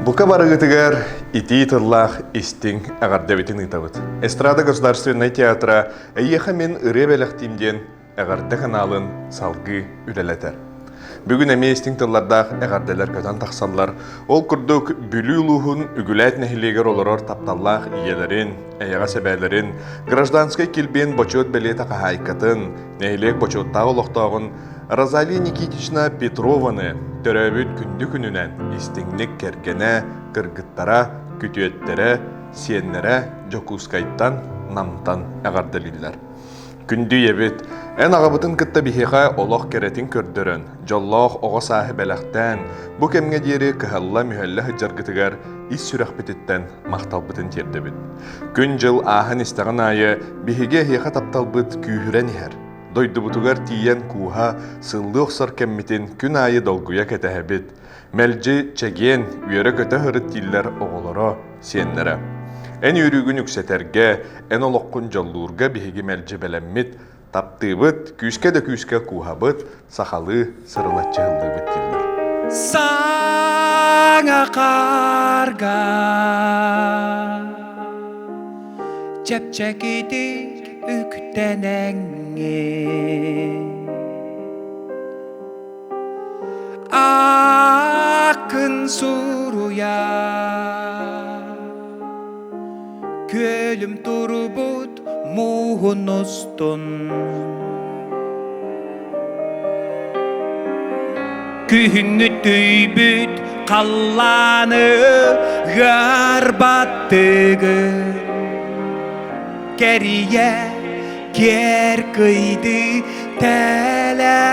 Бука барыгытыгар итии тыллаах истиҥ эҕэрдэбитин ыытабыт. Эстрада государственнай театра «Эйиэхэ мин ырыа бэлэхтиим» диэн эҕэрдэ каналын салгыы үлэлэтэр. Бүгүн эмиэ истиҥ тыллардаах эҕэрдэлэр көтөн тахсаллар. Ол курдук Бүлүү улууһун Үгүлээт нэһилиэгэр олорор тапталлаах ийэлэрин, эйэҕэс эбээлэрин, гражданскай килбиэн бочуот бэлиэтэ хаһаайкатын, нэһилиэк бочуоттаах олохтооҕун Розалия Никитична Петрованы төрөөбүт күндү күнүнэн истиҥник кэргэнэ, кыргыттара, күтүөттэрэ, сиэннэрэ Дьокуускайтан, Намтан эҕэрдэлииллэр. Күндү ийэбит, эн аҕабытын кытта биһиэхэ олох кэрэтин көрдөрөн, дьоллоох оҕо сааһы бэлэхтээн, бу кэмҥэ диэри кыһалла-мүһэллэ сылдьаргытыгар ис сүрэхпититтэн махталбытын тиэрдэбит. Күн-дьыл ааһан истэҕин аайы биһиги эһиэхэ тапталбыт күүһүрэн иһэр. Дойдубутугар тиийэн кууһа, сыллыы охсор кэммитин күн аайы долгуйа кэтэһэбит. Мэлдьи чэгиэн, үөрэ-көтө сырыт дииллэр оҕолоро, сиэннэрэ. Эн үөрүүгүн үксэтэргэ, эн олоххун дьоллуурга биһиги мэлдьи бэлэммит, таптыыбыт, күүскэ да күүскэ кууһабыт, сахалыы сырылаччы ыллыыбыт дииллэр. Саҥа хаарга чэпчэкитик үктэнэҥҥин Ааккын суруйа Күөлүм турбут мууһун устун Күһүҥҥү түүйбүт халлааны ыарбаттыгын Кэрийэ киэр кыйды тэлэрэҕи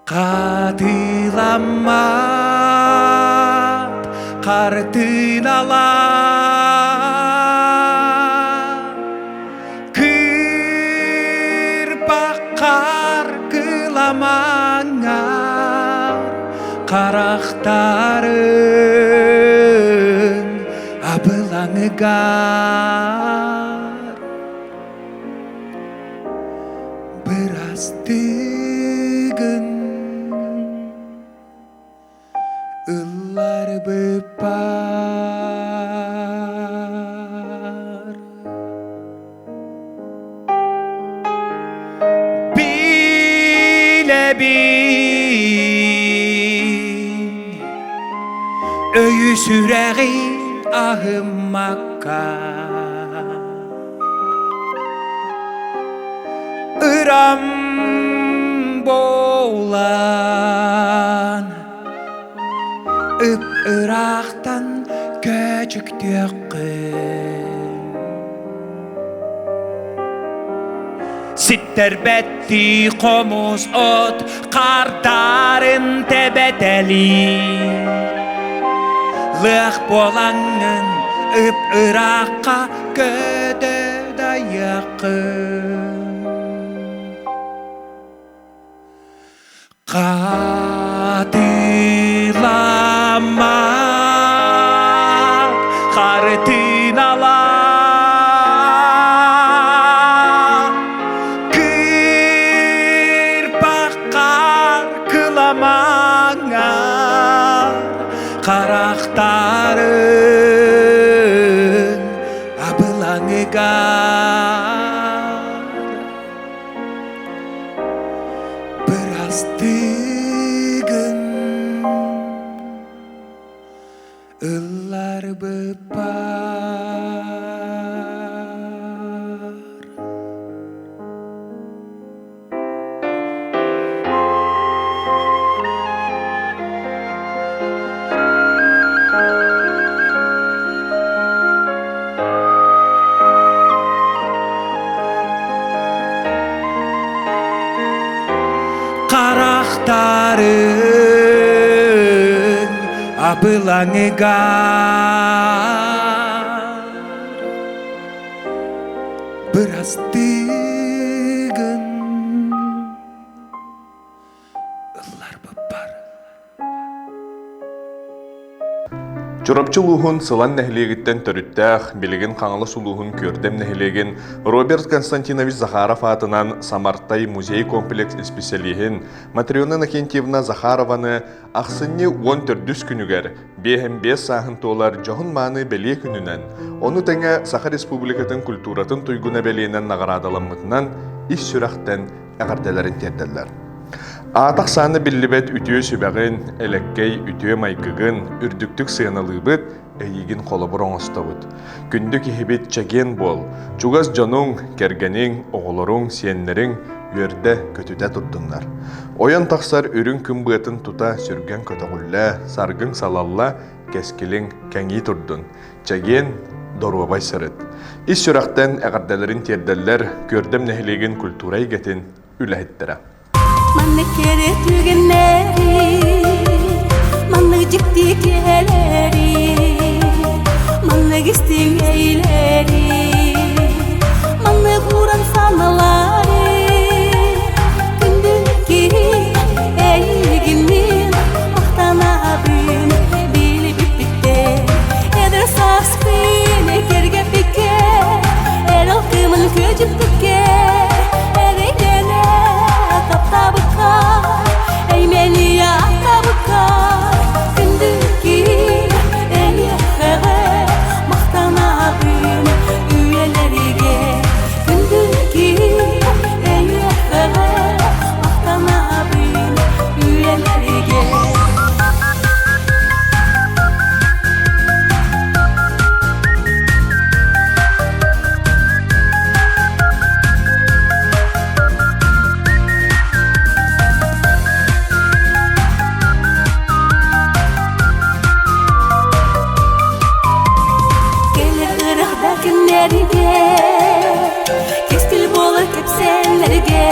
Хатыламмат хартыыналар Кыырпаххар кыламаҥҥар Харахтарыҥ абылаҥыгар Бырастыгын ылларбыппар Билэбин өйү сүрэҕи аһыммакка Ырам буолан ып-ыраахтан көөчүктүөххүн Ситтэрбэттии хомус от хардарын тэбэтэлии Лыах буолаҥҥын ып-ыраахха көтө дайыаххын Хатыламмат хартыыналар Кыырпаххар кыламаҥҥар Харахтарыҥ абылаҥыгар Бырастыгын ылларбыппар Харахтарыҥ абылаҥыгар Бырастыгын ылларбыппар. Чурапчы улууһун Сылан нэһилиэгиттэн төрүттээх, билигин Хаҥалас улууһун Күөрдэм нэһилиэгин Роберт Константинович Захаров аатынан Самартай музей-комплекс исписэлииһин Матрена Иннокентьевна Захарованы ахсынньы 14 күнүгэр 55 сааһын туолар дьоһун-мааны бэлиэ күнүнэн, ону тэҥэ Саха Республикатын культуратын туйгуна бэлиэнэн наҕараадаламмытынан ис сүрэхтэн эҕэрдэлэрин тиэрдэллэр. Аата ахсаана биллибэт үтүө сүбэҕин, элэккэй үтүө майгыгын үрдүктүк сыаналыыбыт, эйигин холобур оҥостобут. Күндү киһибит чэгиэн буол, чугас дьонуҥ, кэргэниҥ, оҕолоруҥ, сиэннэриҥ үөрдэ-көтүтэ турдуннар. Ойон тахсар үрүҥ күн быатын тута сүргэҥ көтөҕүллэ, саргыҥ салалла, кэскилиҥ кэҥии турдун. Чэгиэн, доруобай сырыт. Ис сүрэхтэн эҕэрдэлэрин тиэрдэллэр Күөрдэм нэһилиэгин культура эйгэтин үлэһиттэрэ. Маннык кэрэ түгэннэри, маннык дьикти киэһэлэри, маннык истиҥ эйлэри, маннык уран саналары, күндү киһи эйигин мин махтанабын билбиппиттэн эдэр сааспын кэргэппиккэ эрэл кыымын күөдьүппүккэ эрэйдэнэ таптаабыкка эймэнийэ аттаабыкка күндү киһи эйиэхэҕэ махтанабын үйэлэргэ күндү киһи эйиэхэҕэ махтанабын үйэлэргэ. Кэлэр ырахта күннэргэ Кэскил буолар кэпсээннэргэ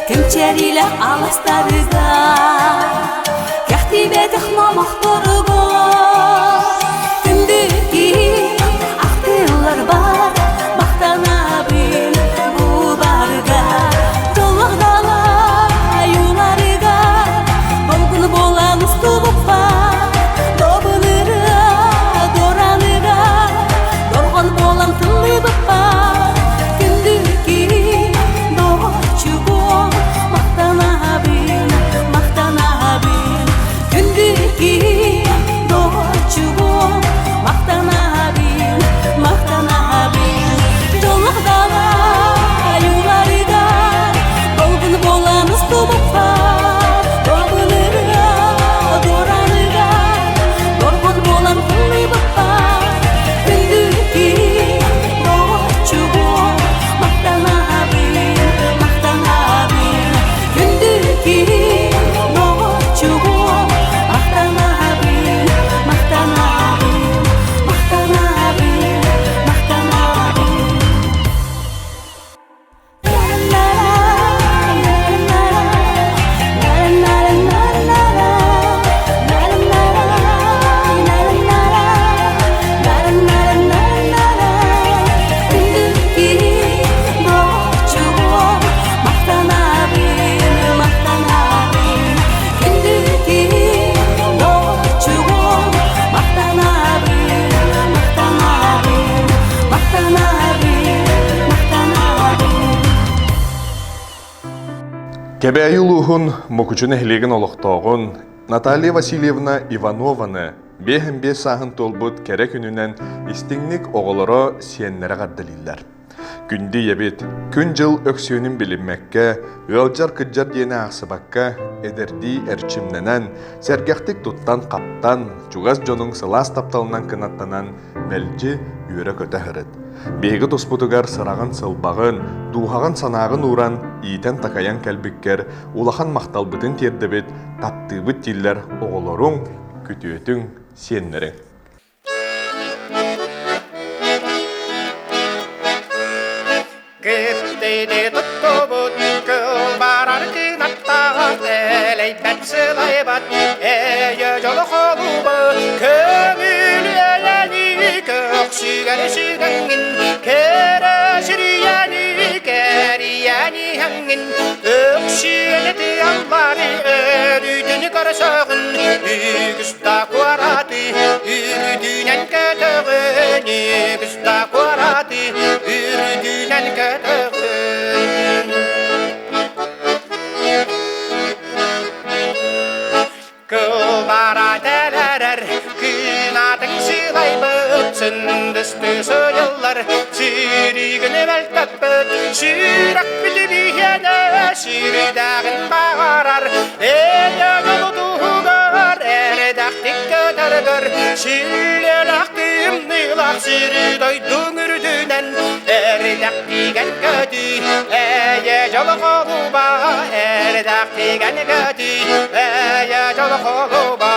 Кэмчэрилэх аластарга Кэхтибэтэх номохторго Күндү киһи ахтылар бар Махтанабын бу барга Дьоллох дала айууларга Долгун буолан устубуппа Добунырыа дораныга Дорҕон буолан тыллыбыппа Күндү киһи доҕоччугуом Махтанабын, махтанабын Күндү киһи доҕоччугуом Махтанабын, махтанабын Дьоллох дала айууларыгар Долгун буолан устубуппар Добунырыа дуораныгар Доргун буолан тыллыбыппар Күндү киһи доҕоччугуом Махтанабын, махтанабын Күндү киһи доҕоччугуом Махтанабын, махтанабын Махтанабын, махтанабын. Кэбээйи улууһун Мукучу нэһилиэгин олохтооҕун Наталья Васильевна Иванованы 55 сааһын туолбут кэрэ күнүнэн истиҥник оҕолоро сиэннэрэ эҕэрдэлииллэр. Күндү ийэбит, күн-дьыл өксүөнүн билиммэккэ, ыалдьар-кыдьар диэни аахсыбакка, эдэрдии эрчимнэнэн, сэргэхтик туттан-хаптан, чугас дьонуҥ сылаас тапталынан кынаттанан, мэлдьи үөрэ-көтө сырыт. Биһиги туспутугар сыраҕын-сылбаҕын, дууһаҕын-санааҕын ууран, иитэн-такайан кэлбиккэр улахан махталбытын тиэрдэбит, таптыыбыт дииллэр оҕолоруҥ, күтүөтүҥ, сиэннэриҥ. Кыттыыны туттубут кылбарар кынаттаах элэйбэт сылайбат эйэ дьолу холуба көҥүл элэни көхсүгэр сүгэҥҥин кэрэ сирийэни кэрийэни хэҥҥин өксүөнэ тыаллары өрүтэ. Өрүүтүн көрсөҕүн үгүс да куораты үрдүнэн көтөҕүн үгүс да куораты үрдүнэн көтөҕүн Кылбара тэлэрэр кыынатын сылайбыт сындысты сыйыллар сиригин мөлтөппүт сүрэхпит биһиэнэ сирдээҕин баҕарар эйэ дьолу туһугар эрэдэхтик көтөргөр силлэлэх тымныылах сири дойдуҥ үрдүнэн эрэдэхтигэн көтүй эйэ дьолу холуба эрэдэхтигэн көтүй эйэ дьолу холуба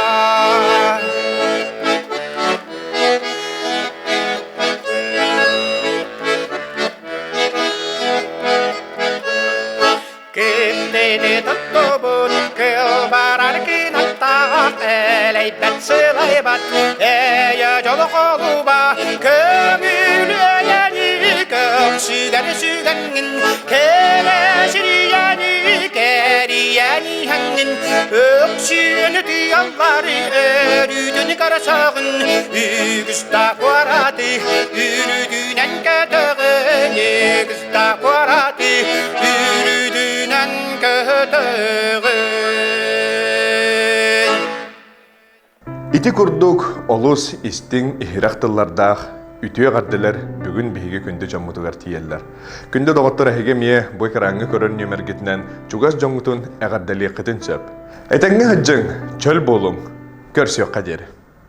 Кимнини туттубут кылбарар кынаттаах элэйбэт сылайбат эйэ дьолу холуба көҥүл эйэни көксүгэр сүгэҥҥин кэрэ сирийэни кэрийэни иһэҥҥин өксүөнү тыаллары өрүүтүн көрсөҕүн үгүс да куораты үрдүнэн көтөҕүн үгүс да куораты үрдүнэн көтөҕүн Ити курдук олус истиҥ иһирэх тыллардаах үтүө эҕэрдэлэр бүгүн биһиги күндү дьоммутугар тиийэллэр. Күндү доҕоттор эһиги эмиэ бу экраҥҥа көрөр нүөмэргитинэн чугас дьоҥҥутун эҕэрдэлиэххитин сөп. Этэҥҥэ сылдьыҥ, чөл буолуҥ, көрсүөххэ диэри.